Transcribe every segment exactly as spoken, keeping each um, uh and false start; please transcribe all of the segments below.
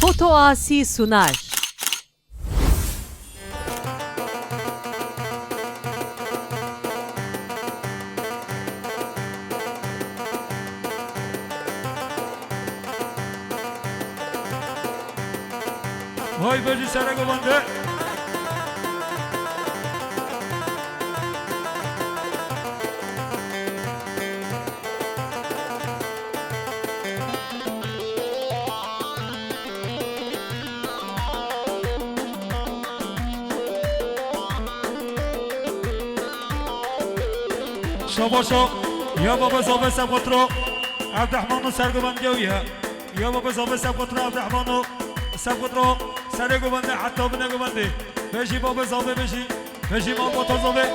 Foto Asi sunar. Hay bejî sere govende. Şabaşo, ya baba Zave Sevgotro, Evdehmano sergovende ye. Ya baba Zave Sevgotro, Evdehmano Sevgotro, serê govende heta bine govende. Bejî baba Zave, bejî. Bejî malbata Zave.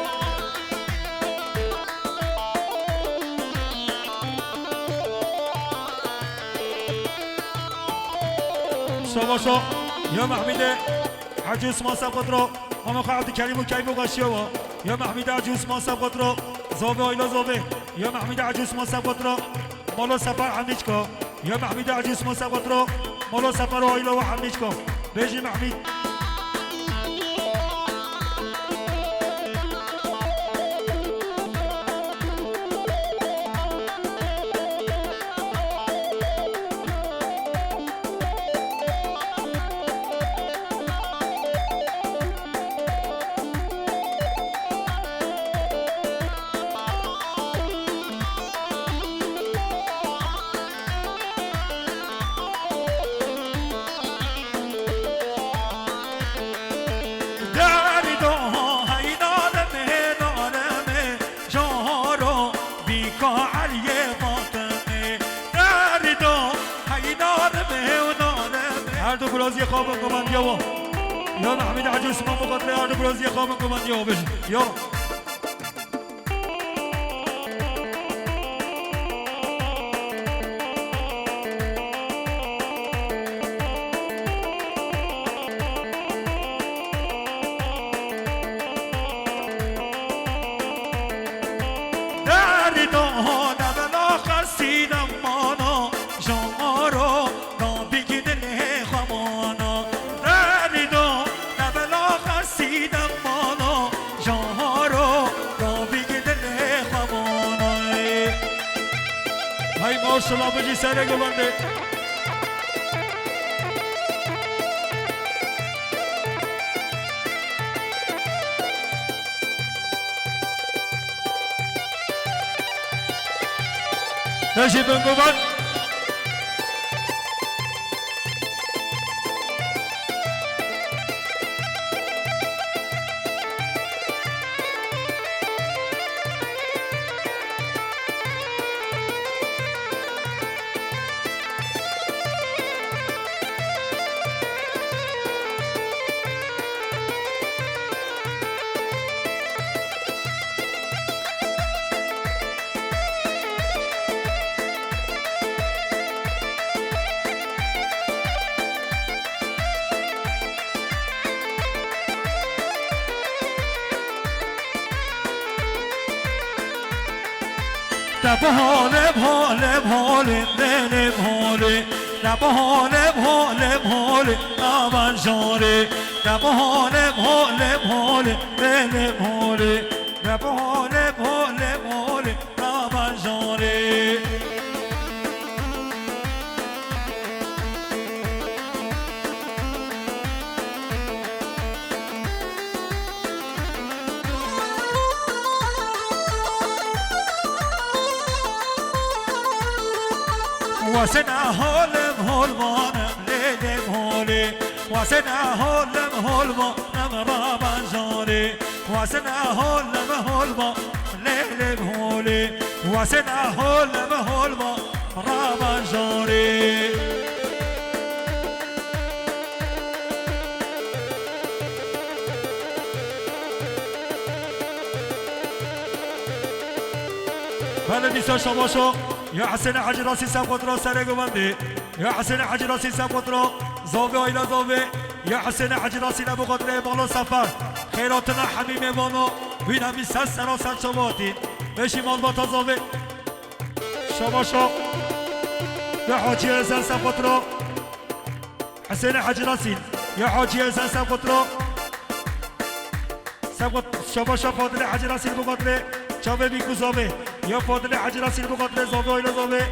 Şabaşo, ya Mehmîde Hacî Osman Sevgotro, Mama Xwe Evdî Kerîm û Keyf û Xweşiya wa. Ya Mehmîde Hacî Osman Sevgotro, Zave, ayla Zave. Ya Mehmîde Hacî Osman Sevgotro, Mala Sefer Hemîçka. Ya Mehmîd Ecî Sima Sevgotro, Mala Sefer û aîla we hemî çika. Bêjî Mehmîd. Derdo heydarê me, darê me, jaro bîka Eliyê Fatime. Derdo heydarê me û darê me. Her du biraziyê xwe bin gumandiya wa. Ya Mehmîd Ecî Sima Muqatilê, her du biraziyê xwe bin gumandiya wa, bêjin. Ya. Derdo nebela xesî demana, jaro nabî dilê xwe mana. Derdo nebela xesî demana, jaro nabî dilê xwe mana. Hey maşallah, bijî serê govendê. Te jî bin govend. Te bihale, bihale, bihale, lê, lê, bihale. Te bihale, bihale, bihale, avan jare. Te bihale, bihale, bihale, lê, lê, bihale. Te bihale, bihale, bihale, avan jare. Wasena holim holvanim lêlim holê. Wasena holim holvanim raban jorê. Wasena holim holvanim lêlim holê. Wasena holim holvanim raban jorê. Belê dîsa şabaşo. Ya Hesênê Hecî Rasî Sefqotira serê govendê. Ya Hesênê Hecî Rasî Sefqotira. Zavê ayla zavê. Ya Hesênê Hecî Rasî ne bu xatirê balo sefer. Xêratina hemî mêvano. Wîna mî ses sera ser çavatî. Beşî malbata zavê. Şabaşo. Ya Hacî Ezel Sefqotira. Hesênê Hecî Rasîl. Ya Hacî Ezen Sevqotro. Sevqot-, şabaşa Fadilê Hecî Rasîl biqatirê. Çavê bî ku zavê. Ya Fadilê Hecî Rasîl biqatirê. Zavê ayla zavê.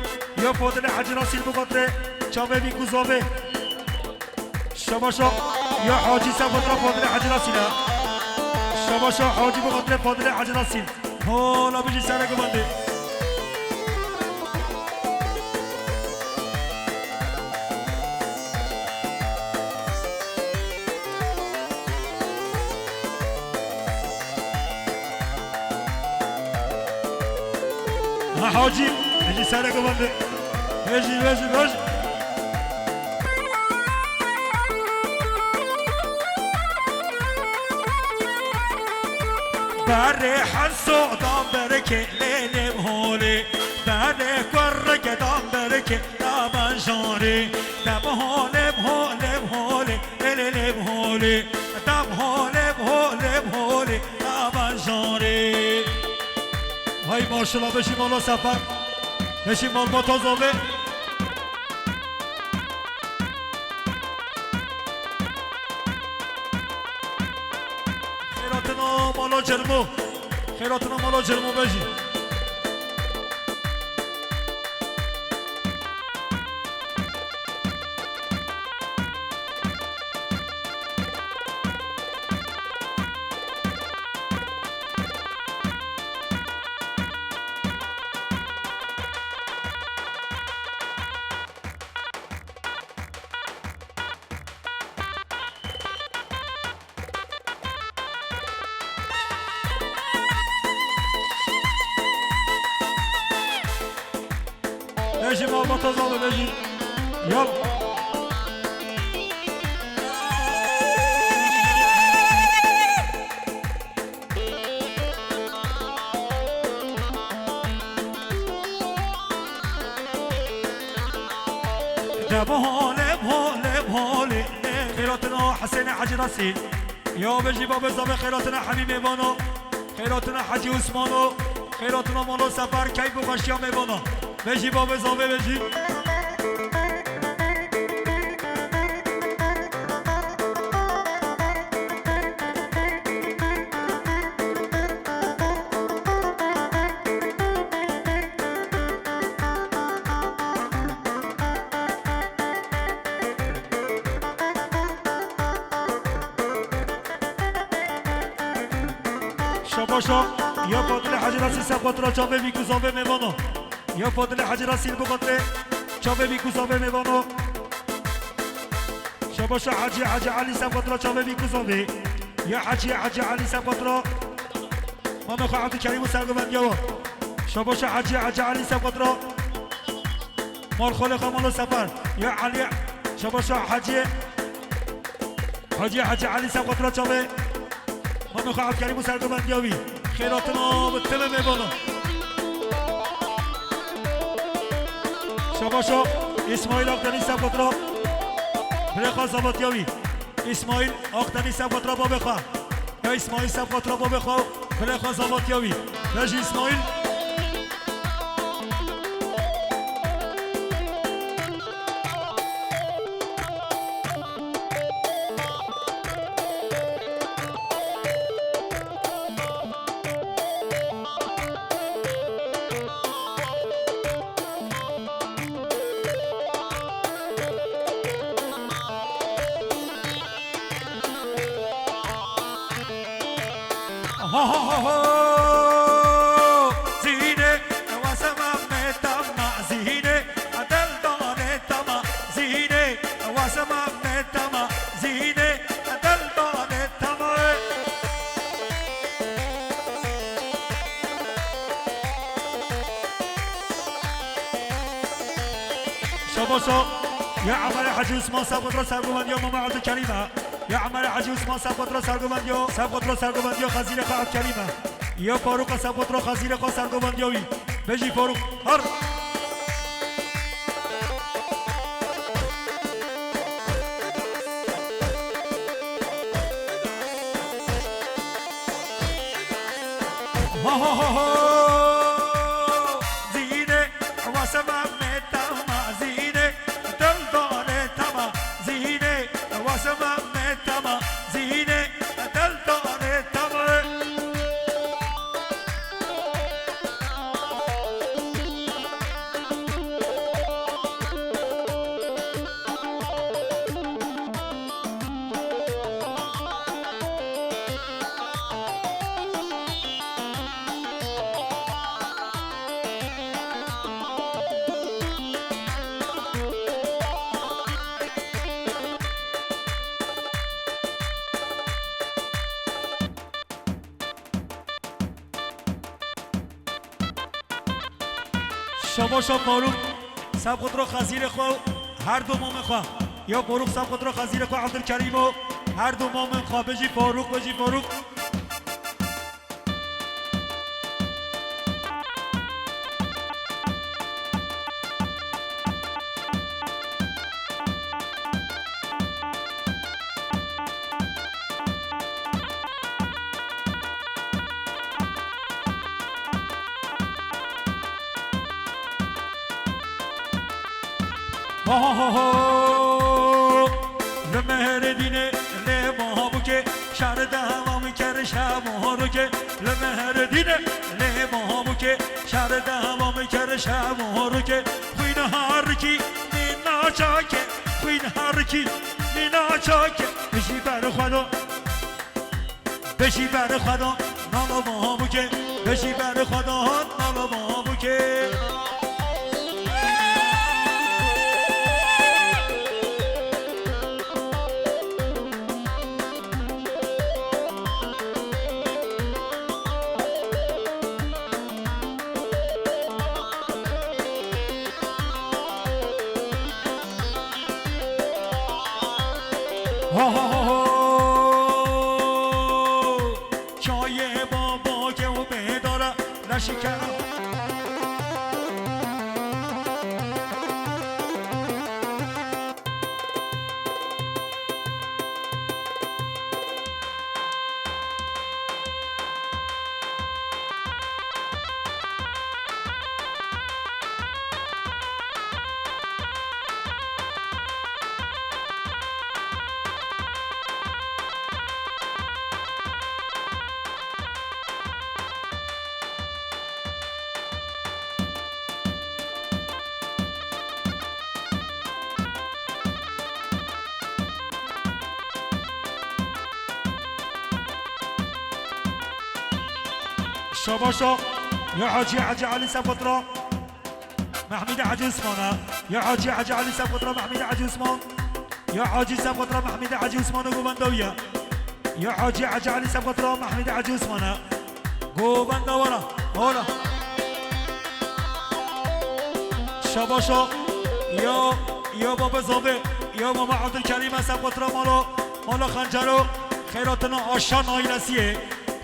Ya Fadilê Hecî Rasîl biqatirê. Çavê bî ku zavê. Şabaşa. Ya Hacî Sevqotro Fadilê Hecî Rasîl e. Şabaşa Hacî biqatirê Fadilê Hecî Rasîl. Hala bijî sere guvendê. Ha Hacî, bijî sere guvendê. Vejî, vejî, vejî. Berê Heso dan bereke lê lê holê. Berê Kurreke dan bereke da ben janê. Da holê, holê, holê, lê lê lê holê. Da holê, holê, holê, da ben janê. Hay maşallah, beşî mala sefer. Beşî malbata zavê. Xêratina mala Cermo. Xêratina mala Cermo bejî. Bejî malbata zalo bejî. Yol. Debo hole, hole, hole. Xêratina Hesênê Hecî Rasî. Ya bejî babê zavê xêratina hemî mêvano. Xêratina Hecî Usmano. Xêratina Molo Sefer, keyf û xweşiya mêvano. Bejî babê zavê bejî. Şabaşa, ya Fadilê Hecî Rasî Sevqotro çavê bî ku zavê mêvano. Ya Fadilê Hecî Rasî biqatirê çavê bî ku zavê mêvano. Şabaşa Hecî, Hecî Elî Sevqotro çavê bî ku zavê. Ya Hecî, Hecî Elî Sevqotro. Mamê xwe Ebdulkerîm û sergovendiya we. Şabaşa Hecî, Hecî Elî Sevqotro. Mal xolê xwe Molo Sefer. Ya Elî, şabaşa Hecî. Hecî, Hecî Elî Sevqotro çavê. Mamê xwe Ebdulkerîm û sergovendiya wî. Xêratina bi timê mêvana. Şabaşo, Îsmaîl Akdenî Sevqotro. Birê xwe zavatiya wî. Îsmaîl Akdenî Sevqotro babê xwe. Ya Îsmaîl Sevqotro babê xwe. Birê xwe zavatiya wî. Bejî Îsmaîl. Ho, ho, ho, ho. Zînê, wese Mehmet ama zînê, dildane tama zînê, wese Mehmet ama zînê, dildane tama. Şabaşo, ya Emerê Hecî Usman Sevqotro sergovendiya Mama Ebdulkerîm e. Ya Emerê Hecî Usman Sevqotro sergovendiya, Sevqotro sergovendiya Xezîrê xwe Ebdulkerîm e. Ya Farûq e Sevqotro Xezîrê xwe sergovendiya wî. Bejî Farûq, har. Ho, ho, ho, ho. Zînê, wese Mehmet ama zînê, dildane tama zînê, Şabaşa Farûq, sebqotra xezîrê xwe, her du mamê xwe. Ya Farûq sebqotra xezîrê xwe Ebdulkerîm û her du mamên xwe. Bijî Farûq, bijî Farûq. Ho, ho, ho, ho. Li Mêrdînê lê ma bûkê, şer dewam kir şev û rokê. Li Mêrdînê lê ma bûkê, şer dewam kir şev û rokê. Xwîn herikî mîna çakê, xwîn herikî mîna çakê. Ji ber xwe de Beşî ber xwe da nala Mamûkê, beşî ber xwe da nala Mamûkê. Ho, ho, ho, ho. Çayê baba ke û bêdara leşikera. Şabaşa ya Hacî Hacî Elî Sepatra. Mehmîdê Hacî Osman e. Ya Hacî Hacî Elî Sepatra Mehmîdê Hacî Osman. Ya Hacî Sepatra Mehmîdê Hacî Osman govenda wî ye. Ya Hacî Hacî Elî Sepatra Mehmîdê Hacî Osman e. Govenda wara. Wara. Şabaşa. Ya, ya baba Zabê. Ya mama Abdülkerîm e Sepatra mala. Mala Xencero. Xeyratina Aşan ailesiyê.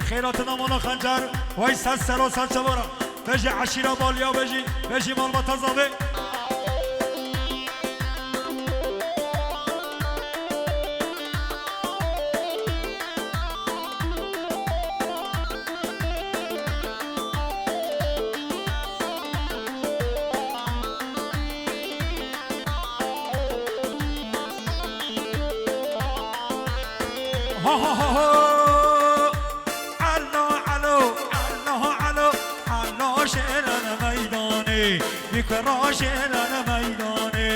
Xeyratina mala Xencer, way ser sera ser çavara. Bejî eşîra Baliya bejî, bejî malbata Zavê. Ho, ho, ho, ho. Alo, alo, alo, alo, alo, şêrene meydanê, bikira şêrene meydanê.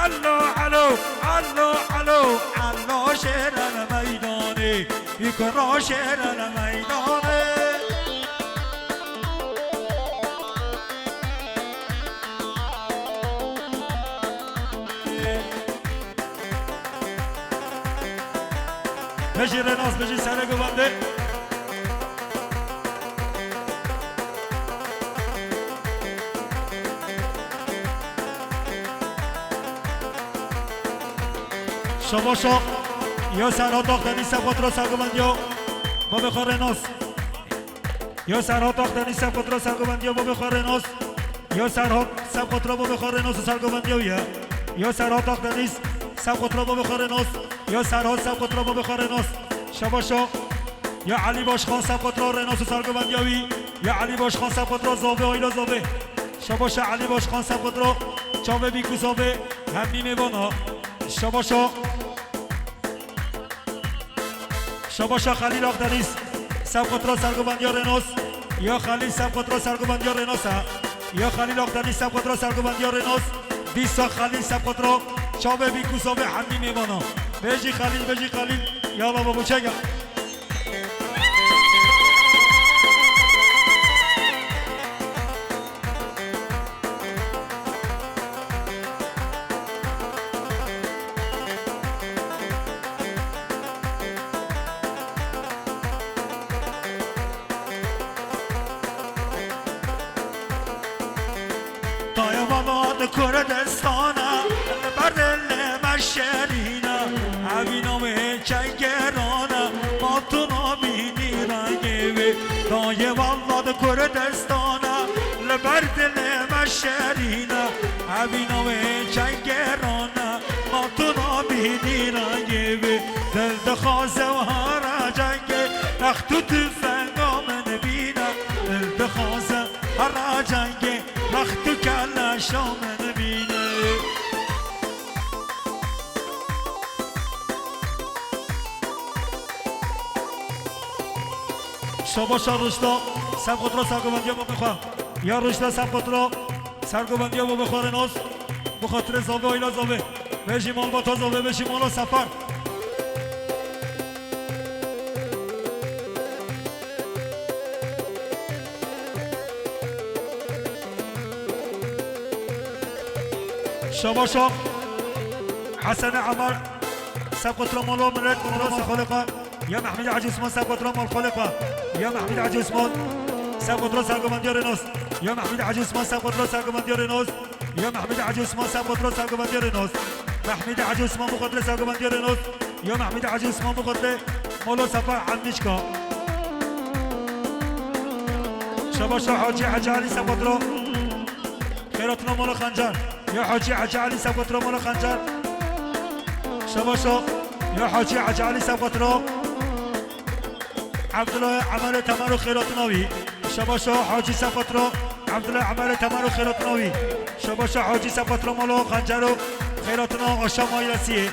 Alo, alo, alo, alo, alo, şêrene meydanê, bikira şêrene meydanê. Bijî Renas, bijî sere govendê. Şabaşa. Ya Serhat Akdeniz Sepatra sergovendiya. Babê xwe Renas. Ya Serhat Akdeniz Sepatra sergovendiya babê xwe Renas. Ya Serhat Sepatra babê xwe Renas û sergovendiya wî ye. Ya Serhat Akdeniz Sepatra babê xwe Renas. Ya Serhat Sepatra babê xwe Renas. Şabaşa. Ya Elî Başxan Sepatra Renas û sergovendiya wî. Ya Elî Başxan Sepatra Zavê, aîla Zavê. Şabaşa Elî Başxan Sepatra çavê bîk û Zavê hemî mêvana. Şabaşa. Şabaşa Xelîl Akdeniz, Sepatra sergovendiya Renos. Ya Xelîl Sepatra sergovendiya Renos e. Ya Xelîl Akdeniz Sepatra sergovendiya Renos. Dîsa Xelîl Sepatra çavê bîk û Zavê hemî mêvana. Bejî Xelîl, bejî Xelîl. Yala babo çega. Kurdistana, li ber dilê me şerîne, evîna wê çegerane, ma tu nabînî rengê wê. Dayê wella di Kurdistana, li ber dilê me şerîne, evîna wê çegerane, ma tu nabînî rengê wê. Dil dixwaze were cengê, rext û tufenga min bîne. Dil dixwaze were cengê, rext û keleşa min bîne. Şabaşa Ruşta, Seb Xotro sergovendiya bo bixwe. Ya Ruşta Seb Xotro sergovendiya bo bixwe Rênos. Bi xatirê Zave, Ayla Zave. Bejî malbata Zave, bejî mala Sefer. Şabaşa Hesen Emer, Seb Xotro mala milet, mala Sefer. Ya Mehmîd Hacî Osman, Seb Xotro mal xwe lê xwe. Ya Mehmîd Hacî Osman, Seb Xotro sergovendiya Rênos. Ya Mehmîd Hacî Osman, Seb Xotro sergovendiya Rênos. Ya Mehmîd Hacî Osman, Seb Xotro sergovendiya Rênos. Mehmîd Hacî Osman, bi xatirê sergovendiya Rênos. Ya Mehmîd Hacî Osman, bi xatirê mala Sefer Hemdîçka. Şabaşa Hacî Hecî Elî, Seb Xotro. Xeyratina mala Xencer. Ya Hacî Hecî Elî, Seb Xotro mala Xencer. Şabaşa. Ya Hacî Hecî Elî, Seb Xotro. Evdila Emerê Temero, xeyratina wî. Şabaşa Hacî Seb Xotro. Evdila Emerê Temero, xeyratina wî. Şabaşa Hacî Seb Xotro mala Xencero. Xeyratina Aşam ailesiyê.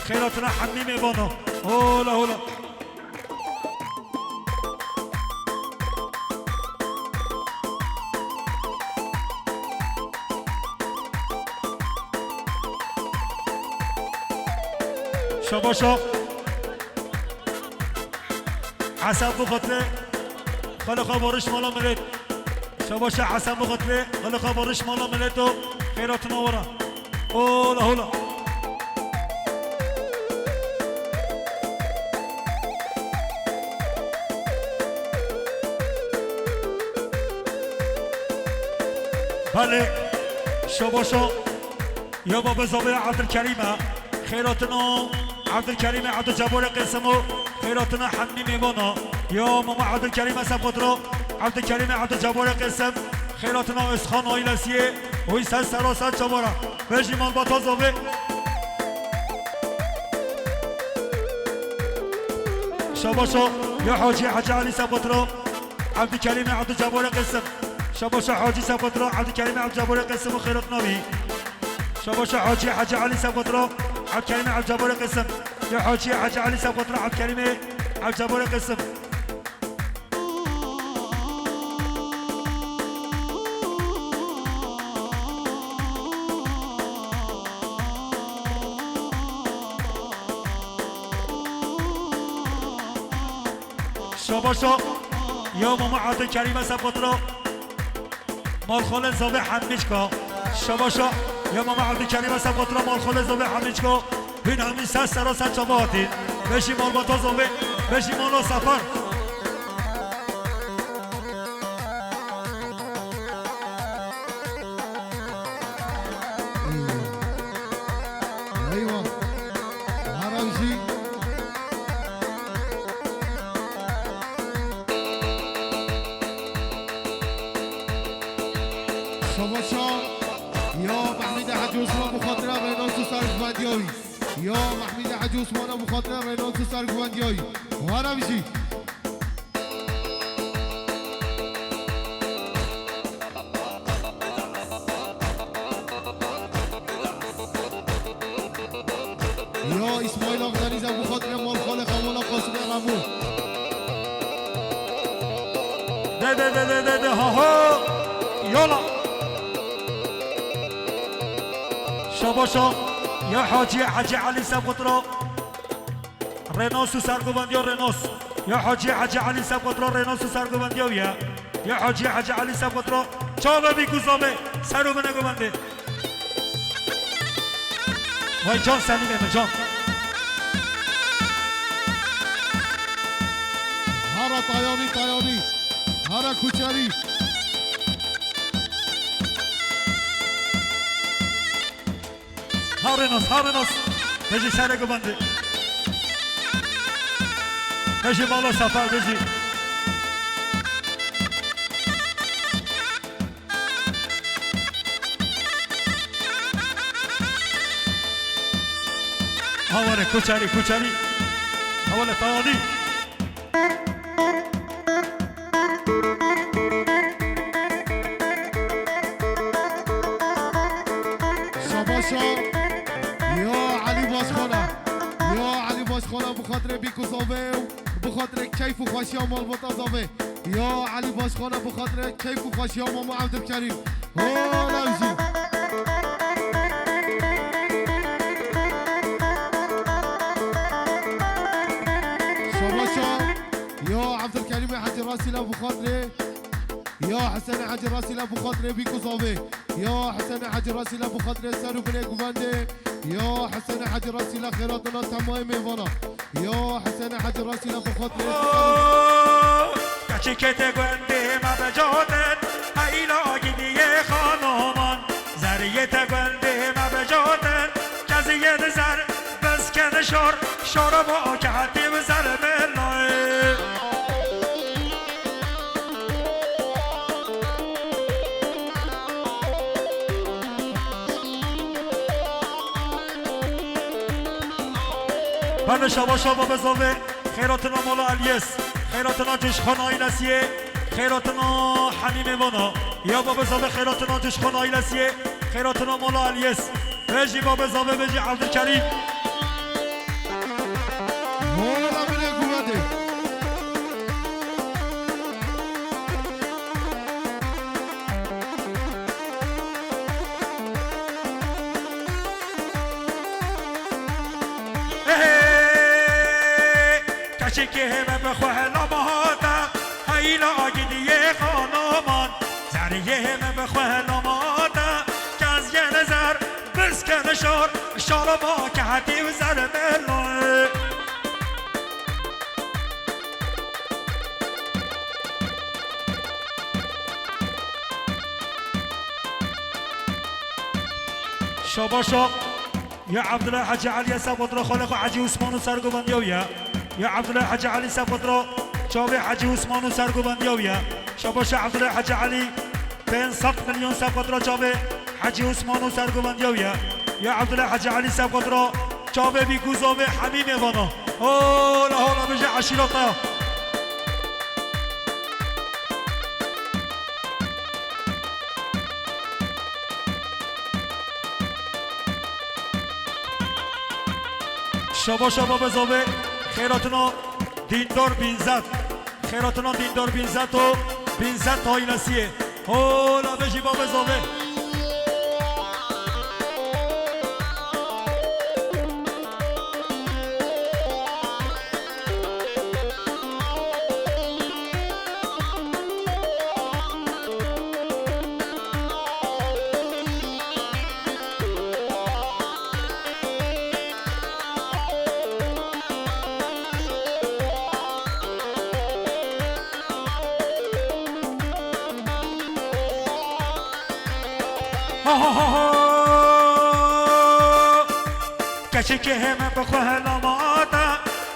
Xeyratina hemî mêvana. Hola, hola. Şabaşa. Hesen bi xatirê xwe li xwe barış mala milet. Şabaşa Hesen bi xatirê xwe li xwe barış mala milet û xeyratina wara. Hola, hola. Belê, şabaşa ya Baba Zavê Evdilkerîm e. Xeyratina Evdilkerîmê Evdilcebarê Qêsim û xeyratina hemî mêvana. Ya Mama Evdilkerîm e, Seb Xotro. Evdilkerîmê Evdilcebarê Qêsim. Xeyratina Özxan ailesiyê. Oy ser sera ser çavara. Bejî malbata Zavê. Şabaşa ya Hacî Hecî Elî, Seb Xotro. Evdilkerîmê Evdilcebarê Qêsim. Şabaşa Hacî Seb Xotro, Evdilkerîmê Evdilcebarê Qêsim û xeyratina wî. Şabaşa Hacî Hecî Elî, Seb Xotro. Evdilkerîmê Evdilcebarê Qêsim. Ya Hacî Hecî Elî, Seb Xotro, Evdilkerîmê Evdilcebarê Qêsim. Şabaşa ya Mama Evdilkerîm e, Seb Xotro. Malxalê Zavê Hemîçka. Şabaşa ya Mama Evdilkerîm e, Seb Xotro, malxalê Zavê Hemîçka. Hûn hemî ser sera ser çava hatî. Bejî malbata Zavê, bejî mala Sefer. Eyvah. Eyvah. Haram jî. Şabaşa ya Mehmîdê Hecî Osman bi xatira Rênas û serguvendiya wî. Ya Mehmîdê Hecî Osman bi xatira Rênas û serguvendiya wî. Were bijî. Ya Îsmaîl Axa Denîz e, bi xatirê malxalê Xewala Qasimê Remû. De, de, de, de, de, de, ha, ha. Yola. Şabaşa. Ya Hacî Hecî Elî Seb Xotro. Rênas û sergovendiya Rênas. Ya Hacî Hecî Elî Seb Xotro, Rênas û sergovendiya wî ye. Ya Hacî Hecî Elî Seb Xotro. Çavê bî ku zavê. Ser û binê govendê. Vay can Selîmê min can. Hara tayanî tayanî. Hara kuçerî. Harinos, harinos. Bejî serê guvendê. Bejî mala sefer, bejî. Haware, kuçarî, kuçarî. Hawale tayalî. Şabaşa. Ya Elî Başxana. Ya Elî Başxana, bi xatirê bîk û zavê û bi xatirê keyf û xweşiya malbata zavê. Ya Elî Başxana, bi xatirê keyf û xweşiya mama Evdilkerîm. Ho, lewjî. Şabaşa. Ya Evdilkerîmê Hecî Rasîla, bi xatirê. Ya Hisenê Hecî Rasîla, bi xatirê bîk û zavê. Ya Hisenê Hecî Rasîla, bi xatirê ser û binê guvendê. Ya Hisenê Hecî Rasîla, xêratina temayê mêvana. Ya Hisenê Hecî Rasîla, bi xatirê ser û Keçikê te gundê me bicatin, heyla gidiyê xanoman. Zeriyê te gundê me bicatin, keziyê di zer, bizkin şor, şor bo kehetî bi zer milayê. Bende şabaşa babê zavê, xeyratina mola Eliyes, xeyratina Cuşxan ailesiyê, xeyratina Hemîmê vana. Ya babê zavê, xeyratina Cuşxan ailesiyê, xeyratina mola Eliyes. Vejî babê zavê, vejî Evdilkerîm. Mola binê guvedê. Ê, keçikê me bi xwe helama hate, heyla gidiyê xanoman. Zeriyê me bi xwe helama hate, keziyê li zer, bizkin şor, şor bo kehetî bi zer milayê. Şabaşa. Ya Evdilay Hecî Elî, ya ser xatirê xalê xwe Hecî Osman û sergovendiya wî ye. Ya Evdilay Hecî Elî, ser xatirê çavê Hecî Osman û sergovendiya wî ye. Şabaşa Evdilay Hecî Elî, pênc sed milyon ser xatirê çavê Hecî Osman û sergovendiya wî ye. Ya Evdilay Hecî Elî, ser xatirê çavê bîk û zavê Hemîmê vana. Hola, hola, bêje eşîreta. Şabaşa babê zavê, xeyratina Dîndar Bînzet. Xeyratina Dîndar Bînzet û Bînzet ailesiyê. Hola bêjî babê zavê. Ho, ho, ho, ho. Keçikê me bi xwe helama te,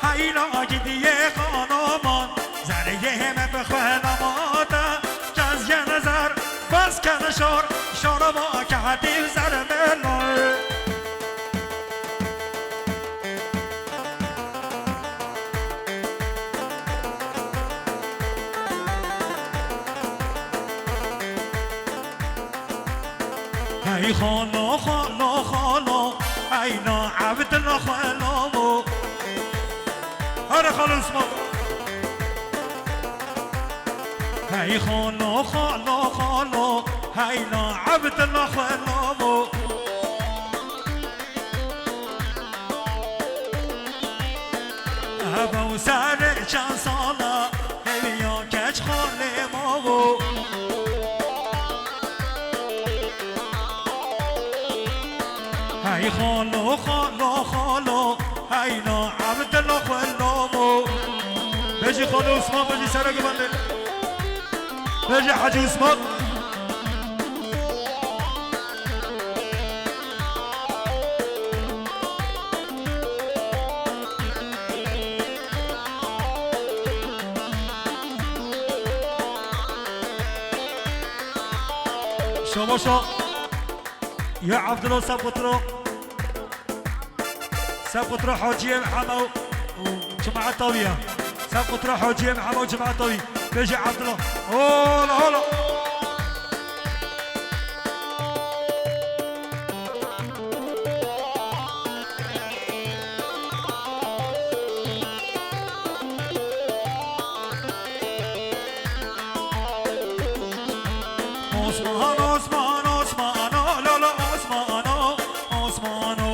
heyla gidiyê xanoman. Zeriyê me bi xwe helama te, keziyê li zer, bes ke li şor, şor ma ke hetî zer melo. Hey xalo, xalo, xalo, eyna Evdila xwe lamo. Here xalo Osman. Hey xalo, xalo, xalo, eyna Evdila xwe lamo. Ev ew serê çend sala eviya keç xalê mavo. Hey xalo, xalo, xalo, heyna Evdila xwe lamo. Bêjî xalo Osman, bêjî sere guvendê. Bêjî Hecî Osman. Çabaşa ya Evdilo Sebqutro. Sebqutro Haciyê Hema û, û cemaeta wî ye. Sebqutro Haciyê Hema û cemaeta wî. Bêjî Evdilo. Hola, hola. Osman, Osman, Osmano, lolo Osmano, Osmano,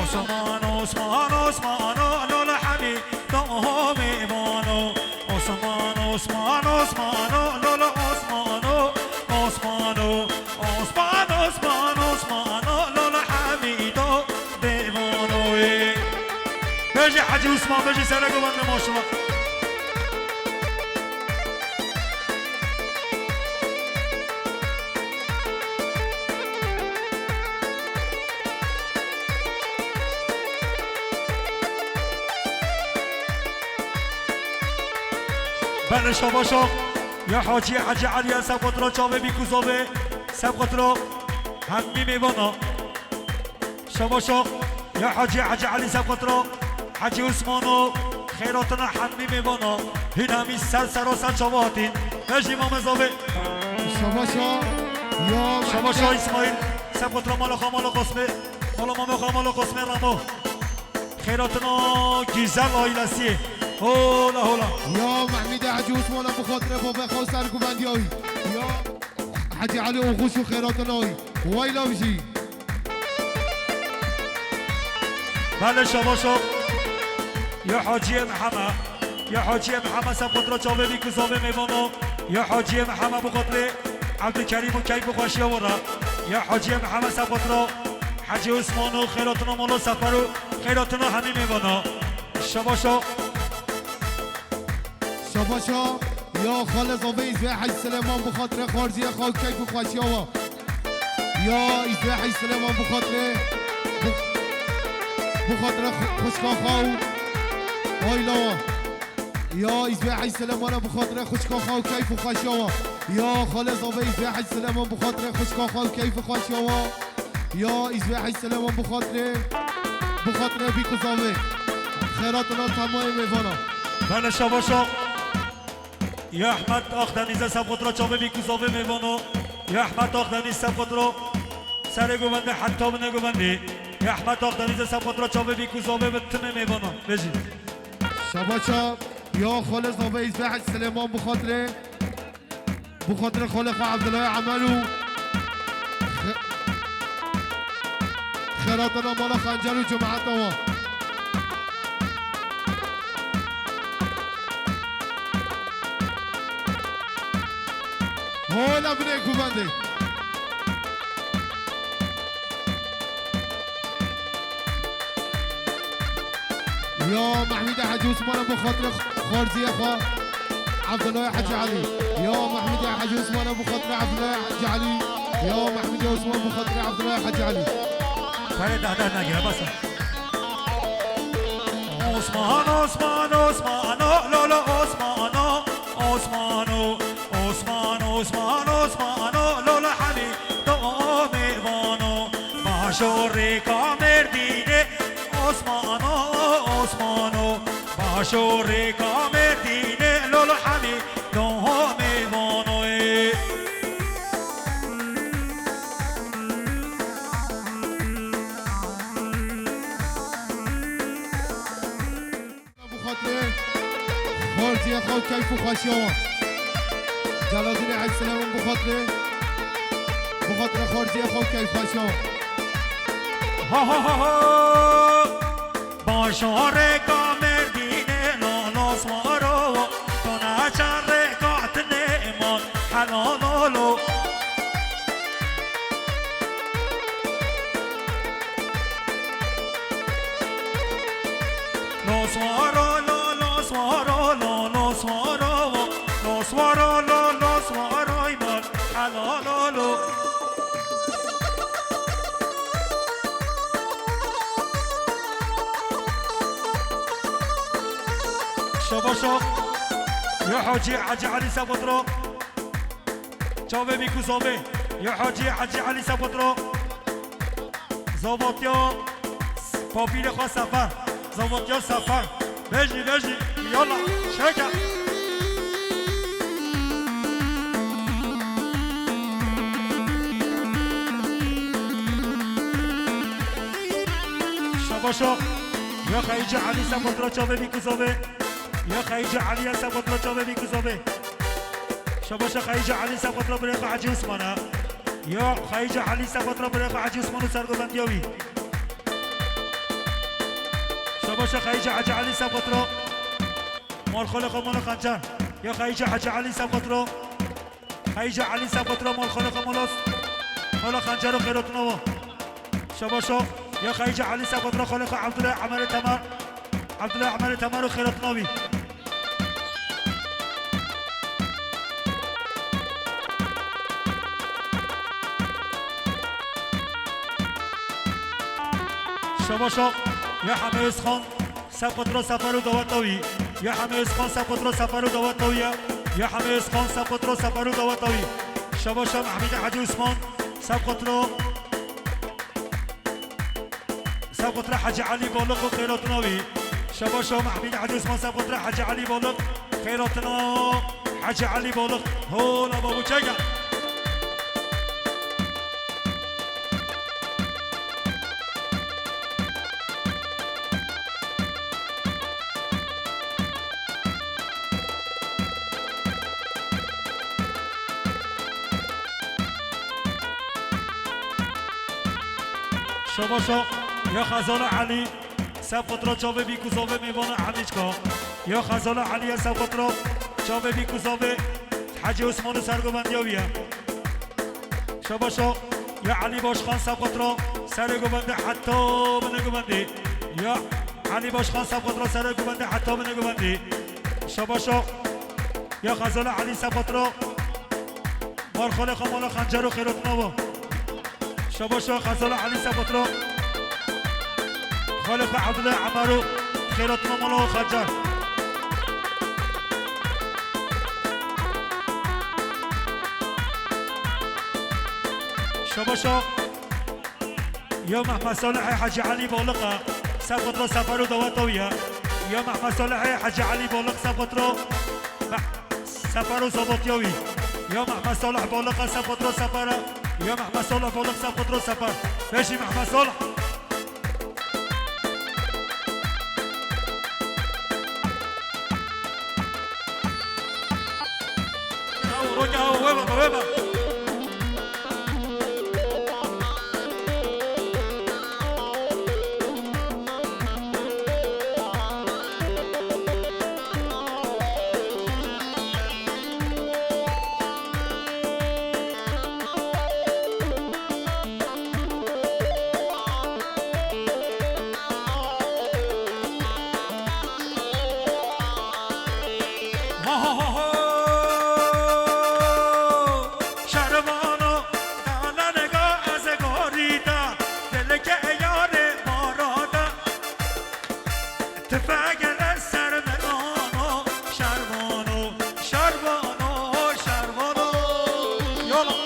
Osman, Osman, Osmano, lolo Hemîdo mîvano. Osman, Osman, Osmano, lolo Osmano, Osmano, Osman, Osman, Osmano, lolo Hemîdo mîvano. Bêjî Hecî Osman, bêjî sere govende maşallah. Belê şabaşo. Ya Hacî Hecî Elî ya Sebqutro çavê bî kuzovê. Sebqutro hemî mêvana. Şabaşo. Ya Hacî Hecî Elî Sebqutro. Hecî Osmano. Xeyratina hemî mêvana. Hîn hemî ser sero ser çava hatîn. Bêjî Mamezovê. Şabaşo. Ya Şabaşo Mehmet. İsmail. Sebqutro mala xwe mala Qosmê. Mala Mamo xwe mala Qosmê Ramo. Xeyratina güzel ailesi. Hola, hola. Ya Mehmîdê Hecî Osmana bi xatirê babê xwe ser guvendiya wî. Ya Hecî Elî Oxuş û xeyratina wî. Wayla bijî. Belê şabaşo. Ya Hacîyê Miheme. Ya Hacîyê Miheme Sebqutro çavê bî kuzovê mêvano. Ya Hacîyê Miheme bi xatirê Evdilkerîm û keyf û xweşiya we re. Ya Hacîyê Miheme Sebqutro. Hecî Osmano, xeyratina mala Sefer û xeyratina hemî mêvana. Şabaşo. Şabaşo. Ya xalê zavê Îzvê Hecî Silêman bi xatirê xwarziyê xwe û keyf û xweşiya we. Ya Îzvê Hecî Silêman bi xatirê, bi, bi xatirê xu-, xwişka xwe û aîla we. Ya Îzvê Hecî Silêmana bi xatirê xwişka xwe û keyf û xweşiya we. Ya xalê zavê Îzvê Hecî Silêman bi xatirê xwişka xwe û keyf û xweşiya we. Ya Îzvê Hecî Silêman bi xatirê, bi xatirê bî kuzavê. Xêratina temayê mêvana. Belê şabaşo. Ya Ehmed Akdenîzê Sebqutro çavê bî kuzavê mêvano. Ya Ehmed Akdenîz Sebqutro. Serê govendê heta binê govendê. Ya Ehmed Akdenîzê Sebqutro çavê bî kuzavê bi timê mêvano. Bêjî. Şabaşo. Ya xalê zavê Îzvê Hecî Silêman bi xatirê. Bi xatirê xalê xwe Evdilay Emelû. Xe-, xêratina mala Xencer û cemaeta wan. Hola binê guvendê. Ya Mehmîdê Hecî Osmanê bi xatirê xwarziyê xwe Evdilay Hecî Elî. Ya Mehmîdê Hecî Osmanê bi xatirê Evdilay Hecî Elî. Ya Mehmîdê Osman bi xatirê Evdilay Hecî Elî. Perê deh deh negire, bes e. Osman, Osman, Osmano, lolo Osmano, Osmano, Osman, Osman, Osmano, lolo Hemîdo mêvano. Bajarê ka Mêrdînê, Osmano, Osmano. Bajarê ka Mêrdînê, lolo Hemîdo mêvano ê. Bi xatirê xwarziyê xwe û keyf û xweşiya wan. Celadînê Hecî Silêman bi xatirê, bi xatirê xwarziyê xwe û keyf xweşiya wan. Ha, ha, ha, ha. Bajarê ka Mêrdînê, lolo Swaro, to neçe rêka tinê man, helal lolo. Lo swaro, lo, lo swaro, lo, lo swaro, lo swaro, lo, lo swaro, iman, helal, lo, lo. Şabaşo. Ya Hacî, Hacî Elî Sebutro. Çavê bî ku zavê. Ya Hacî, Hacî Elî Sepotro. Zavatya Papîrê xwe Sefer. Zavatya Sefer. Bejî, bejî. Yala, şeke. Şabaşo. Ya Xeyîcî Elî Sepotro çavê bî kuzavê. Ya Xeyîcî Elî ya Sepotro çavê bî kuzavê. Şabaşa Xeyîcî Elî Sepotro birê xwe Hecî Osmana. Ya Xeyîcî Elî Sepotro birê xwe Hecî Osman û sergovendiya wî. Şabaşa Xeyîcî Hecî Elî Sepotro. Malxolê xwe mala Xencer. Ya Xeyîcî Hecî Elî Sepotro. Xeyîcî Elî Sepotro malxolê xwe mala, mala Xencer û xêratina wa. Şabaşo. Ya Xeyîcî Elî Sepotro xolê xwe Evdulay Emerê Temar. Evdulay Emerê Temar û xêratina wî. Şabaşo. Ya Hemê Özxan Sepotro Sefer û daweta wî. Ya Hemê Özxan Sepotro Sefer û daweta wî ya. Ya Hemê Özxan Sepotro Sefer û daweta wî. Şabaşo Mehmîdê Hecî Osman Sepotro. Sepotro Hecî Elî Balık û xêratina wî. Şabaşo Mehmîdê Hecî Osman Sepotro Hecî Elî Balık. Xêratina Hecî Elî Balık. Hola babu çeka. Şabaşo ya Xezala Elî, Sepotro çavê bî kuzavê mêvana Elîçka. Ya Xezala Elî ya Sepotro çavê bî kuzavê Hecî Osman û sergovendiya wî ye. Şabaşo ya Elî Başkan Sepotro serê govendê heta binê govendê. Ya Elî Başkan Sepotro serê govendê heta binê govendê. Şabaşo ya Xezala Elî Sepotro. Marxolê xwe mala Xencer û xêratina wa. Şabaşo Xezala Elî Sepotro. Xalê xwe Evdulay Emer û xêratina mala wa Xencer. Şabaşo. Ya Mehmet Salihê Hecî Elî Balık e, Sepotro Sefer û daweta wî ye. Ya Mehmet Salihê Hecî Elî Balık Sepotro. Meh-, Sefer û Zavatya wî. Ya Mehmet Salih Balık e Sepotro Sefer e. Ya Mehmet Salih Balık Sepotro Sefer. Beşî Mehmet Salih. Aw, roke aw, weba, weba. Şervano, dana nega ez gorî da, dilke yarê mara da. Tifegele ser me nano, şervano, şervano, şervano. Yola.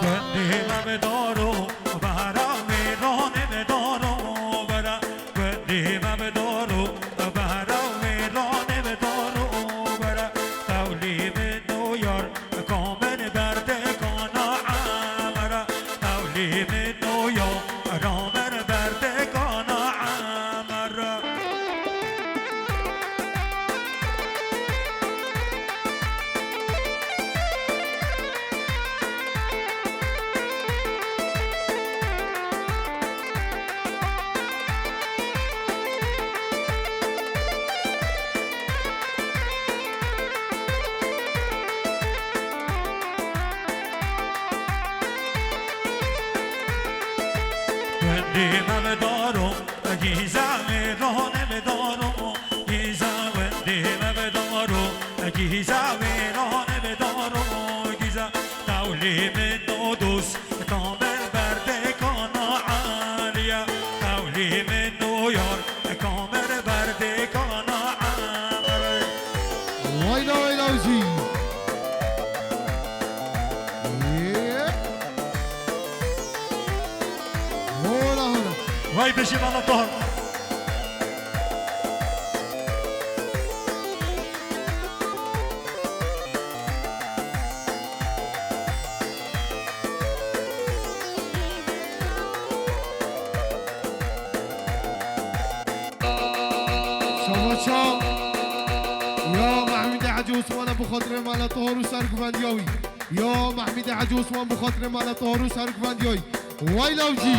Gundê me bi dar û behra mêranê bi dar û bera. Gundê me bi dar û behra mêranê bi dar û bera. Tewlî min û yar kamin berdekana emera. Tewlî min û yar ramin berdekana emera. Gundê me bi dar û gîza mêranê bi dar û gîza, gundê me bi dar û gîza mêranê bi dar û gîza. Tewlî min û dost kamin berdekana Eliye. Tewlî min û yar kamin berdekana Emre. Wayla wayla wî. Yê. Hola hola. Vay bijî Mala Tahir. Şabaşa. Ya Mehmûdê Hecî Osman'a bi xatirê Mala Tahir û serguvendiya wî. Ya Mehmûdê Hecî Osman bi xatirê Mala Tahir û serguvendiya wî. Way lawcî.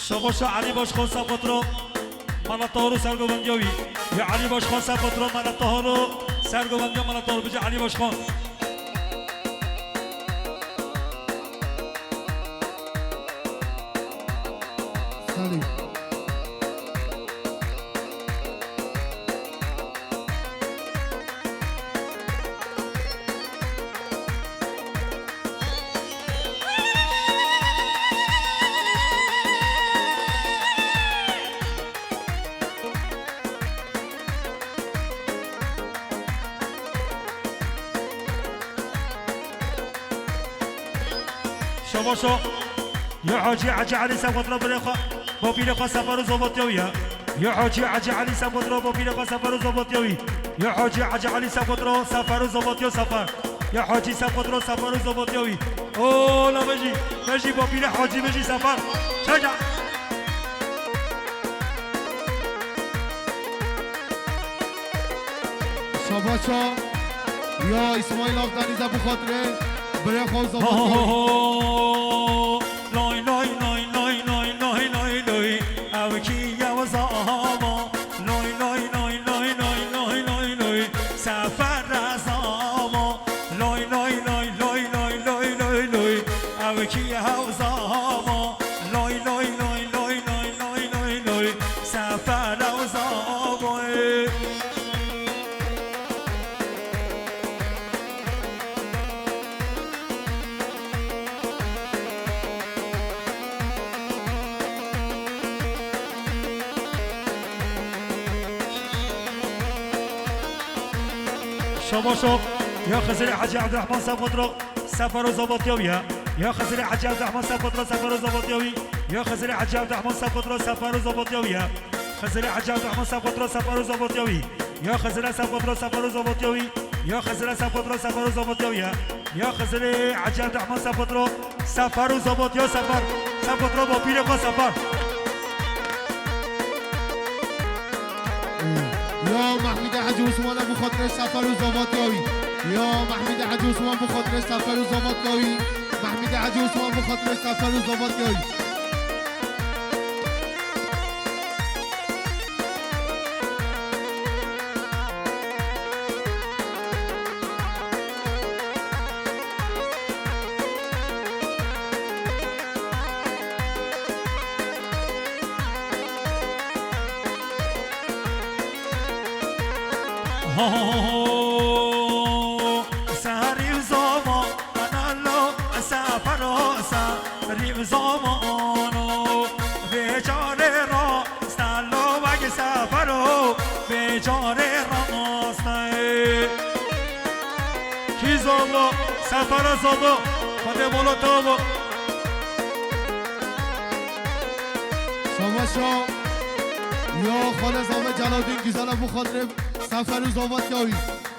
Şabaşa Elî Başkan Sefotro, Mala Tahiro sergovendiya wî. Ya Elî Başkan Sefotro, Mala Tahiro sergovendiya Mala Tahiro. Bice Elî Başkan. Salih. Şabaşo. Ya Hacî Hacî Elî Sefotro birê xwe, bapîrê xwe Sefer û Zovotiya wî ya. Ya Hacî Hacî Elî Sefotro bapîrê xwe Sefer û Zovotiya wî. Ya Hacî Hacî Elî Sefotro Sefer û Zovotiya Sefer. Ya Hacî Sefotro Sefer û Zovotiya wî. O la bejî, bejî bapîrê Hacî bejî Sefer. Çeka. Şabaşa. Ya Îsmaîl Akdenîz e bi xatirê birê xwe Ho, ho, Zovotiya. Ho. Loy, loy, loy, loy, loy, loy, loy, loy. Ew kî ye zava? Loy, loy, loy, loy, loy, loy, loy, loy. Sefer e zava. Loy, loy, loy, loy, loy, loy, loy, loy. Ew kî ye zava? Loy, loy, loy, loy, loy, loy, loy, loy. Sefer e zava. Şabaşo, ya Xizirê Hacî Evdirehman Sefotro, Sefer û Zovotiya wî ya. Ya Xizirê Hacî Evdirehman Sefotro, Sefer û Zovotiya wî. Ya Xizirê Hacî Evdirehman Sefotro, Sefer û Zovotiya wî ya. Xizirê Hacî Evdirehman Sefotro Sefer û Zovotiya wî. Ya Xizirê Sefotro Sefer û Zovotiya wî. Ya Xizirê Sefotro Sefer û Zovotiya wî ya. Ya Xizirê Hacî Evdirehman Sefotro Sefer û Zovotiya Sefer. Sefotro bapîrê xwe Sefer. Ya Mehmûdê Hecî Osman e bi xatirê Sefer û Zovotiya wî. Ya Mehmûdê Hecî Osman bi xatirê Sefer û Zovotiya wî. Mehmûdê Hecî Osman bi xatirê Sefer û Zovotiya wî. Ho, serî zava, analo, sefero, serî zamano, vê carê ra, stelo vek sefero, vê carê rastê. Kî zava, sefero zava, Xwedê bolo tavo. Şabaşa. Ya xalê zavê Celadîn Güzel e, bu xatirê Sefer û Zavat ya wî.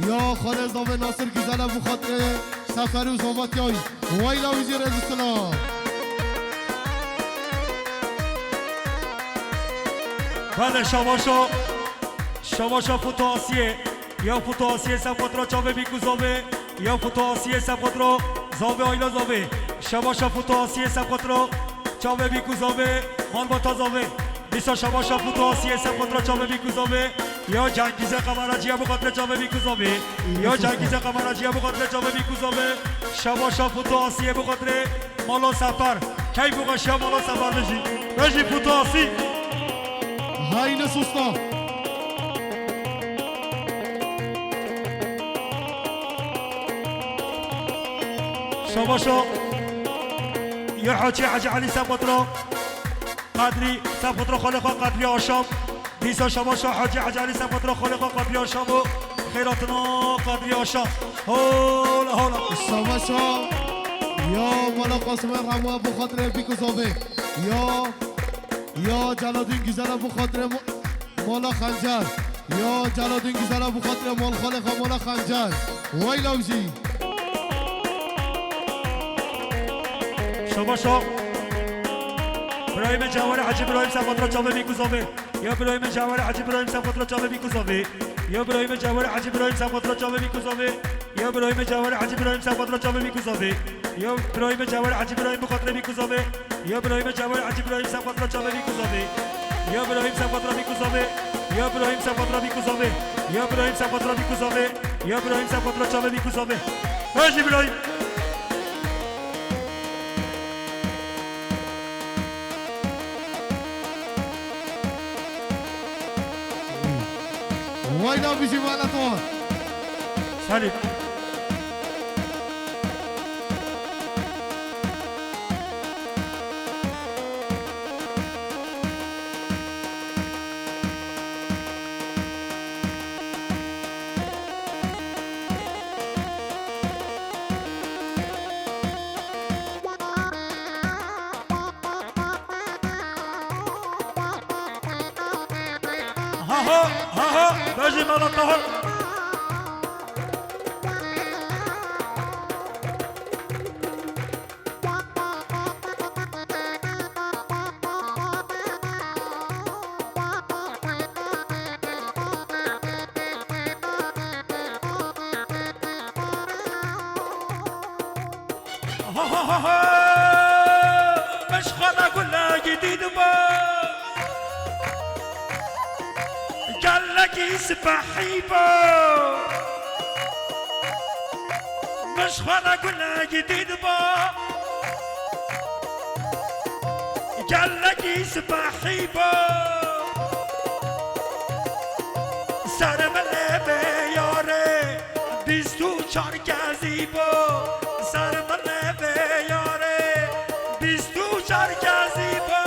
Ya xalê zavê Nasir Güzel e, bu xatirê Sefer û Zavat ya wî. Wayla wî jî rêz û silav. Belê şabaşa. Şabaşa Futo Asiyê. Ya Futo Asiyê Sefer ra çavê bîk û zavê. Ya Futo Asiyê Sefer ra zavê ayla zavê. Şabaşa Futo Asiyê Sefer ra çavê bîk û zavê. Malbata zavê. Dîsa şabaşa Futo Asiyê Sefer ra çavê bîk û zavê. Ya Cengîze Kameracî ya bu xatirê çavê bîk û zavê. Ya Cengîze Kameracî ya bu xatirê çavê bîk û zavê. Şabaşa Futo Asiyê bu xatirê mala Sefer. Keyf û xweşiya mala Sefer bijî. Bijî Futo Asî. Hayni susta. Şabaşa. Ya Hacî Hacî Elî Sefer ra. Qedrî Sefer ra xalê xwe Qedrî Aşam. Dîsa şabaşa Hacî Hacî Elî Sefer ra xalê xwe Qedrî Aşam û xêratina Qedrî Aşam. Hola, hola. Şabaşa. Ya mala Qasimê Remo bu xatirê bîk û zavê. Ya, ya Celadîn Güzel e bu xatirê mo-, mala Xencer. Ya Celadîn Güzel e bu xatirê mal xalê xwe mala Xencer. Wayla wî jî. Şabaşa. Birayê min Cewherê Hecî Birahîm Sefer ra çavê bîk û zavê. Ya birayê min Cewherê Hecî Birahîm Sefer ra çavê bîk û zavê. Ya birayê min Cewherê Hecî Birahîm Sefer ra çavê bîk û zavê. Ya birayê min Cewherê Hecî Birahîm Sefer ra çavê bîk û zavê. Ya birayê min Cewherê Hecî Birahîm bu xatirê bîk û zavê. Ya birayê min Cewherê Hecî Birahîm Sefer ra çavê bîk û zavê. Ya Birahîm Sefer ra bîk û zavê. Ya Birahîm Sefer ra bîk û zavê. Ya Birahîm Sefer ra bîk û zavê. Ya Birahîm Sefer ra çavê bîk û zavê. Hecî Birahîm. Wayla bijî wela to. Salih. Ha ha, ha ha, bejê mala Tahir. Ha ha ha ha! Min ji xwe re gulekî dîtibû. Gelekî sipehî bû. Min ji xwe re gulekî dîtibû. Gelekî sipehî bû. Ser min lê vê yarê. Bîst û çar kezî bû, ser min lê vê yarê. Bîst û çar kezî bû.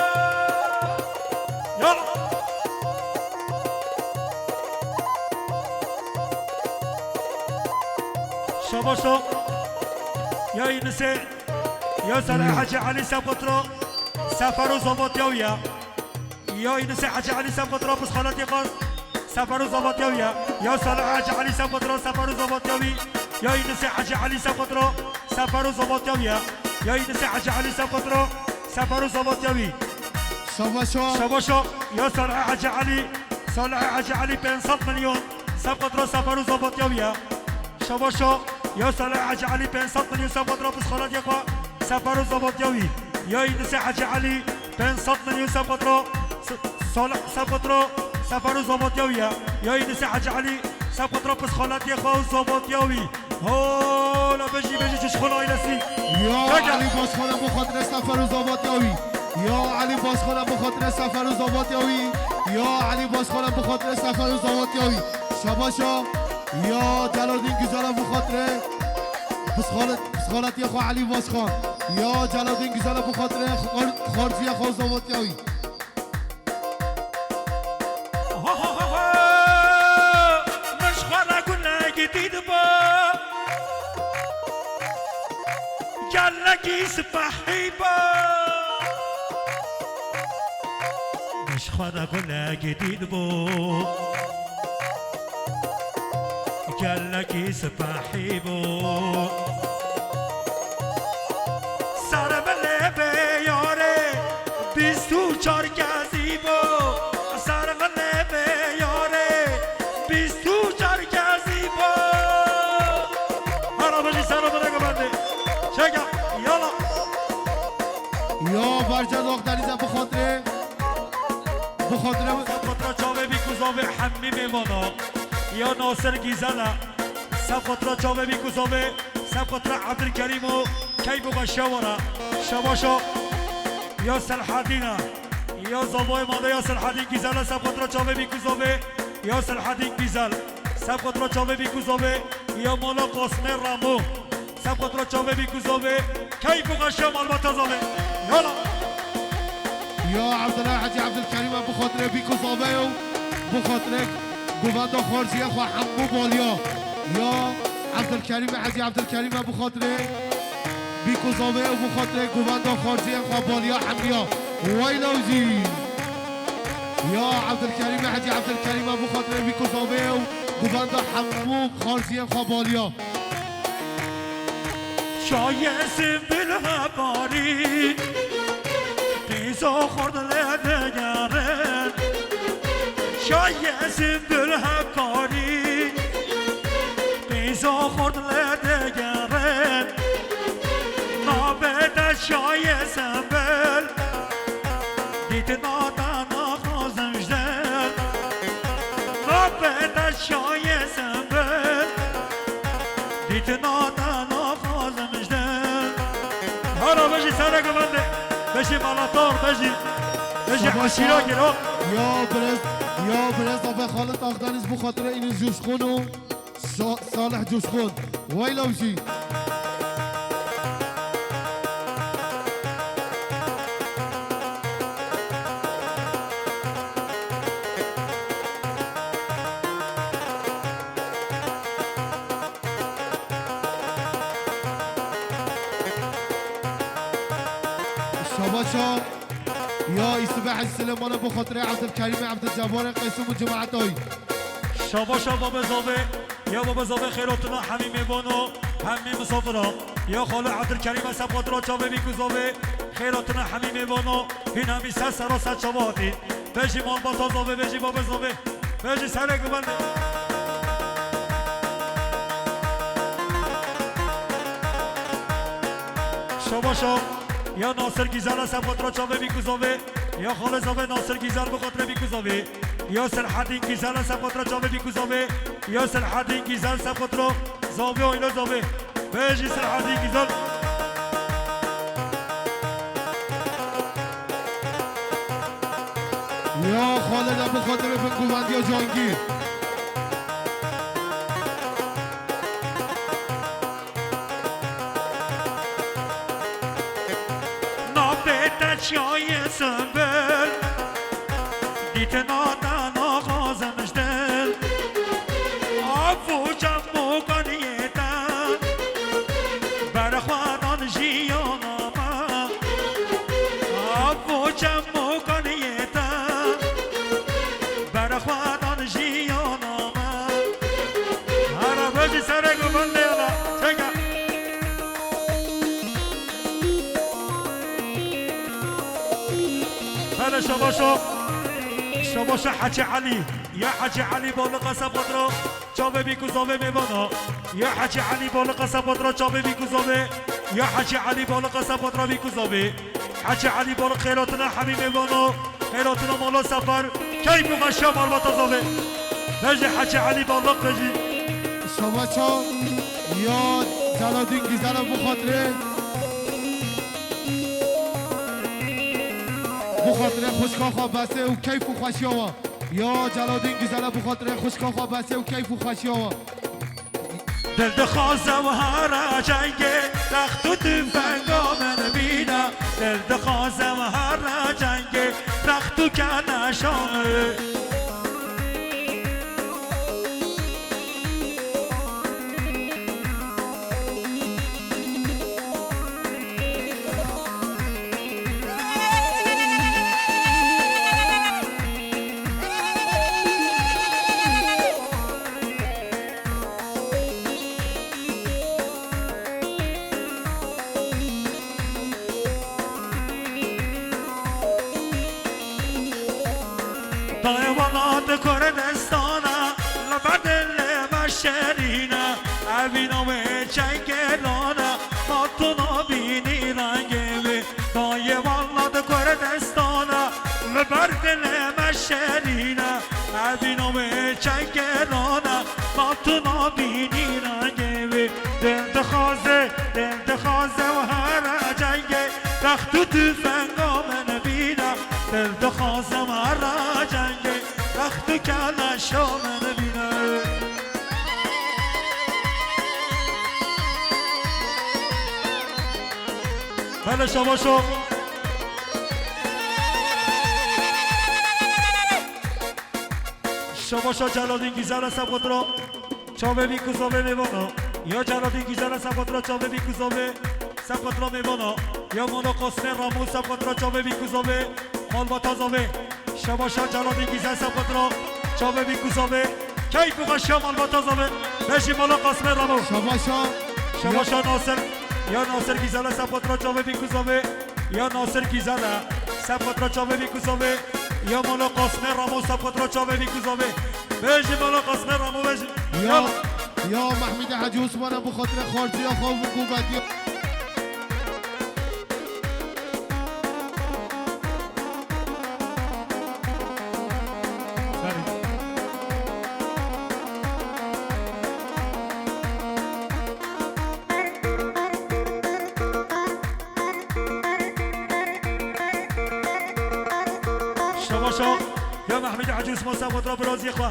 Ya. Şabaşo. Ya Yunusê. Ya Serê Hecî Elî Sepotro. Sefer û Zavat ya wî ya. Ya Yunusê Hecî Elî Sepotro, psixolatê xwe Sefer û Zavat ya wî ya. Ya Salih Hecî Elî Sepotro, Sefer û Zavat ya wî. Ya Yunusê Hecî Elî Sepotro, Sefer û Zavat ya wî ya. Ya Yunusê Hecî Elî Sepotro, Sefer û Zavat ya wî. Şabaşo. Şabaşo. Ya Salih Hecî Elî, Salih Hecî Elî pênc sed milyon Sepotro, Sefer û Zavat ya wî ya. Şabaşo. Ya Salih Hecî Elî pênc sed milyon Sepotro, psixolatê xwe Sefer û Zavat ya wî. Ya Yunusê Hecî Elî pênc sed milyon Sepotro, Salih Sepotro, Sefer û Zavat ya wî ya. Ya Yunusê Hecî Elî Sepotro, psixolatê xwe û Zavat ya wî. Hola bejî, bejî çişxul ailesî. Ya Elî Başxana bu xatirê Sefer û Zavat ya wî. Ya Elî Başxana bu xatirê Sefer û Zavat ya wî. Ya Elî Başxana bu xatirê Sefer û Zavat ya wî. Şabaşo. Ya Celadîn Güzel e, bi xatirê psixolet-, psixoletiya xwe Elî Başkan. Ya Celadîn Güzel e, bi xatirê xar-, xarciya xwe zavatiya wî. Ho, ho, ho, ho! Min ji xwe re gulekî dît bû. Gelekî sipehî bû. Min ji xwe re gulekî dît bû. Gelekî sipehî bû. Ser min lê bê yarê bîst û çar kezî bû. Ser min lê bê yarê bîst û çar kezî bû. Hera bijî, ser min lê bê. Çeke, yala. Ya Berca Dox Denize, bi xatirê, bi xatirê. Sefqatra çavê bîk û zavê hemî mêvana. Ya Nasir Gîzel e. Sefqatra çavê bîk û zavê. Sefqatra Ebdilkerîm û keyf û xweşiya we re. Şebaşa. Ya Selhedîn e. Ya zavayê made ya Selhedîn Gîzel e. Sefqatra çavê bîk û zavê. Ya Selhedîn Gîzel. Sefqatra çavê bîk û zavê. Ya mala Qasmê Ramo. Sefqatra çavê bîk û zavê, keyf û xweşiya malbata zavê. Yala. Ya Evdila Hecî Evdilkerîm e, bi xatirê bîk û zavê û bi xatirê govenda xwarziyê xwe hemû baliya. Ya Evdilkerîm e, Hecî Evdilkerîm e, bi xatirê bîk û zavê û bi xatirê govenda xwarziyê xwe baliya hemiya. Weyla wî. Ya Evdilkerîm e, Hecî Evdilkerîm e, bi xatirê bîk û zavê û govenda hemû xwarziyê xwe baliya. Çayê Simbul hekarî, qîza xort lê digerin. Çayê Simbul hekarî, qîza xort lê digerin. Nabê te çayê Simbul, dîtina te naxwazim ji dil. Nabê te çayê Simbul, dîtina te naxwazim ji dil. Hera bijî, serê govendê. Bijî Melator, bijî. Bijî Şabaş eşîra ya. Giro. Ya birêz, ya birêz Abe Xalid Akdeniz, bi xatirê Îniz Coşkun û Sa-, Salih Coşkun. Weyla wî. Şabaşa ya Îsibê Hecî Silêmanê, bi xatirê Evdilkerîmê Evdilcebarê Qeysim û cemaetayî. Şabaşa babê zavê, ya babê zavê xêratina hemî mêvano, hemî misafira. Ya xalê Evdilkerîmê, sefqatra çavê bîk û zavê, xêratina hemî mêvano. Hîn hemî ser sera ser çava hatî. Bejî malbata zavê, bejî babê zavê. Bejî serê govendê. Şabaşa. Ya Nasir Gîzel e, sefqatra çavê bîk û zavê. Ya xalê zavê Nasir Gîzel, bi xatirê bîk û zavê. Ya Selhedîn Gîzel e, sefqatra çavê bîk û zavê. Ya Selhedîn Gîzel, sefqatra zavê, aîle zavê. Bejî Selhedîn Gîzel. Ya Xalid e, bi xatirê bin guvendiya Cangîr. Nabê te çiyayê Simbul, dîtina te naxwazim ji dil. Ev û çem û kaniyê te, berxwedan jiyana me. Ev û çem û kaniyê te, berxwedan jiyana me. Hera bijî serê govendê ya me. Çeke. Hele şabaşo. Şabaşo Hecî Elî. Ya Hecî Elî Baliq e, sefqatra çavê bîk û zavê mêvana. Ya Hecî Elî Baliq e, sefqatra çavê bîk û zavê. Ya Hecî Elî Baliq e, sefqatra bîk û zavê. Hecî Elî Baliq xêratina hemî mêvano, xêratina mala Sefer, keyf û xweşiya malbata zavê. Bejî Hecî Elî Baliq bejî. Şabaşa ya Celadîn Gîzel e, bi xatirê, bi xatirê xwişka xwe Besê û keyf û xweşiya we. Ya Celadîn Güzele bi xatirê xwişka xwe besê û keyf û xweşiya we. Dil dixwaze û here cengê, rext û tufenga min bîne. Dil dixwaze û here cengê, rext û keleşa min. Dayê welat Kurdistana, li ber dilê me şêrîne. Evîna wê çengêrane, ma tu nabînî rengê wê. Dayê welat Kurdistana, li ber dilê me şêrîne. Evîna wê çengêrane, ma tu nabînî rengê wê. Dil dixwaze, dil dixwaze û here cengê, rext û tufenga min bîne. Dil dixwaze û here cengê, rext û keleşa min bîne. Hele şabaşo. Şabaşa Celadîn Güzel e, sebqotra çavê bî kuzavê mêvana. Ya Celadîn Güzel e, sebqotra çavê bî kuzavê, sebqotra mêvana. Ya Mala Qasmê Ramo, sebqotra çavê bî kuzavê, malbata zavê. Şabaşa Celadîn Güzel, sebqotra çavê bî kuzavê. Keyf û xweşiya malbata zavê. Bejî Mala Qasmê Ramo. Şabaşa. Şabaşa Nasir. Ya Nasir Güzel e, sebqotra çavê bî kuzavê. Ya Nasir Güzel e, sebqotra çavê bî kuzavê. Ya Mala Qasmê Ramo, sebqotra çavê bî kuzavê. Bejî Mala Qasmê Ramo, bejî. Ya, ya Mehmîdê Hecî Osman e, bi xatirê xwartiya xwe û qûvetiya. Şabaşa ya Mehmîd Hecî Osman, sebqotra birazî xwe.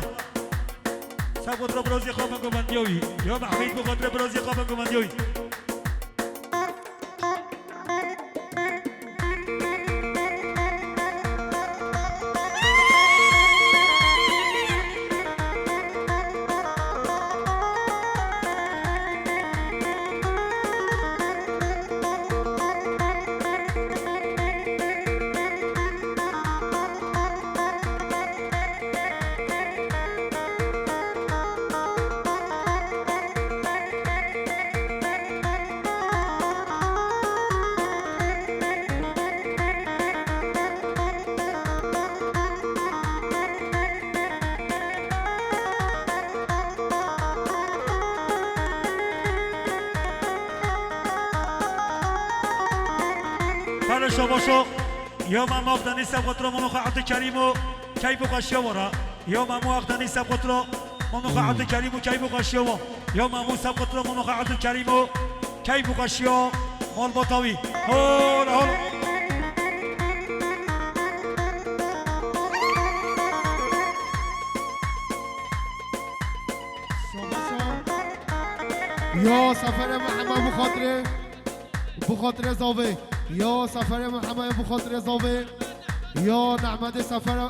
Sebqotra birazî xwe min govendiya wî. Ya Mehmîd, bi xatirê birazî xwe min govendiya wî. Hele şabaşo. Ya Memo Akdenî, sebqotra Memo xwe Ebdulkerîm û keyf û xweşiya we re. Ya Memo Akdenî, sebqotra Memo xwe Ebdulkerîm û keyf û xweşiya we. Ya Memo, sebqotra Memo xwe Ebdulkerîm û keyf û xweşiya malbata wî. Hol, hol. Ya Seferê Mihemed, bi xatirê, bi xatirê zavê. Ya Seferê Mihemed, bi xatirê zavê. Ya Nehmedê Sefere.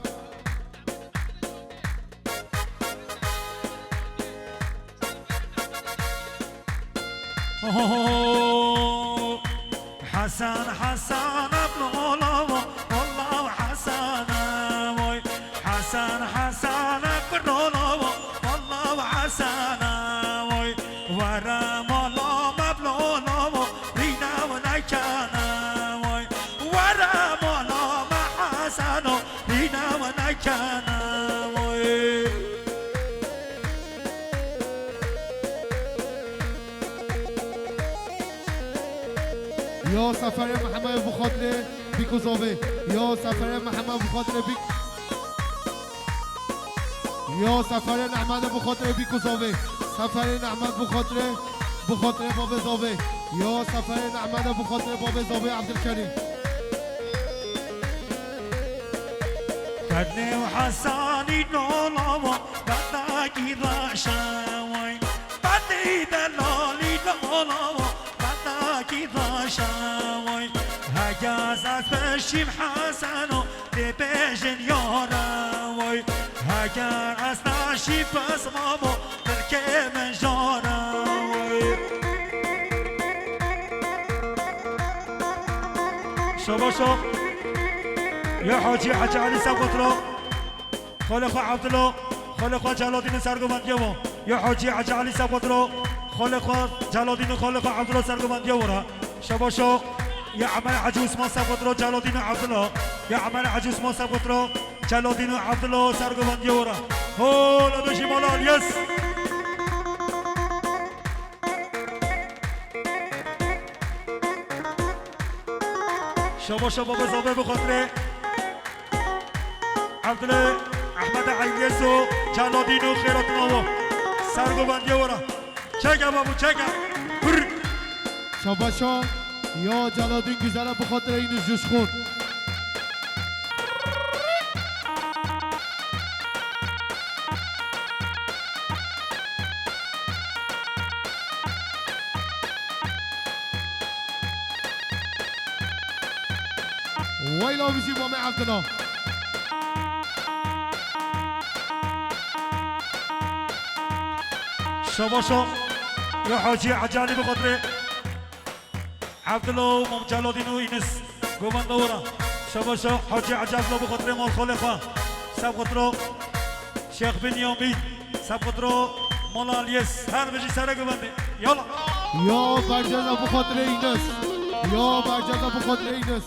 Hesen, Hesen, ev lola wa, walla Hesen, woy. Hesen, Hesen, ev lola wa, walla Hesen, woy. Were mala me, ev lola wa, rîne we nekene, woy. Were mala me, Heseno, rîne we nekene, woy. Ya Seferê Mihemed, bi xatirê bîk û zavê. Ya Seferê Mihemed, bi xatirê bîk. Ya Seferê Nehmedê, bi xatirê bîk û zavê. Seferê Nehmed, bi xatirê, bi xatirê bavê zavê. Ya Seferê Nehmedê, bi xatirê bavê zavê Ebdulkerîm. Kednê û Hesen Lîno lavo, qetakî raşa way. Qetî de la lîno lavo, qetakî raşa way. Heger ez beşîm Heseno, dê bêjin yara way. Heger ez naşîm pes mamo, tirkê min jara way. Şabaşo. Ya Hacî, Hacî Elî Sebxetro. Xalê xwe Evdilo, xalê xwe Celadînî sergovendiyê wo. Ya Hacî Hecî Elî Sebxetro, xalê xwe Celadînî, xalê xwe Evdilo sergovendiyê wo re. Şabaşo, ya Emelê Hecî Osman Sebxetro, Celadînî Evdilo. Ya Emelê Hecî Osman Sebxetro, Celadînî Evdilo sergovendiyê wo re. Ho, la dojî mala Eliyes. Şabaşo baba Zafer bi xatirê Evdilê Ehmedê Eyliyes û Celadîn û xêratina wo. Sergovendiyê wo re. Çeke babu, çeke. Hur. Şabaşo, ya Celadîn Güzel'e bi xatirê yî jişxon. Weyla bijî Mamê Evdila. Şabaşo. Ya Hacî Hecî Elî bi xatirê Evdilo, Mam Celadîn û Înis govenda wira. Şabaşo Hacî Hecî Evdilo bi xatirê mal xalê xwe. Sebxetro Şêx Binyamîn. Sebxetro mala Eliyes. Her bijî sergovendê. Yala. Ya berceza bi xatirê Înis. Ya berceza bi xatirê Înis.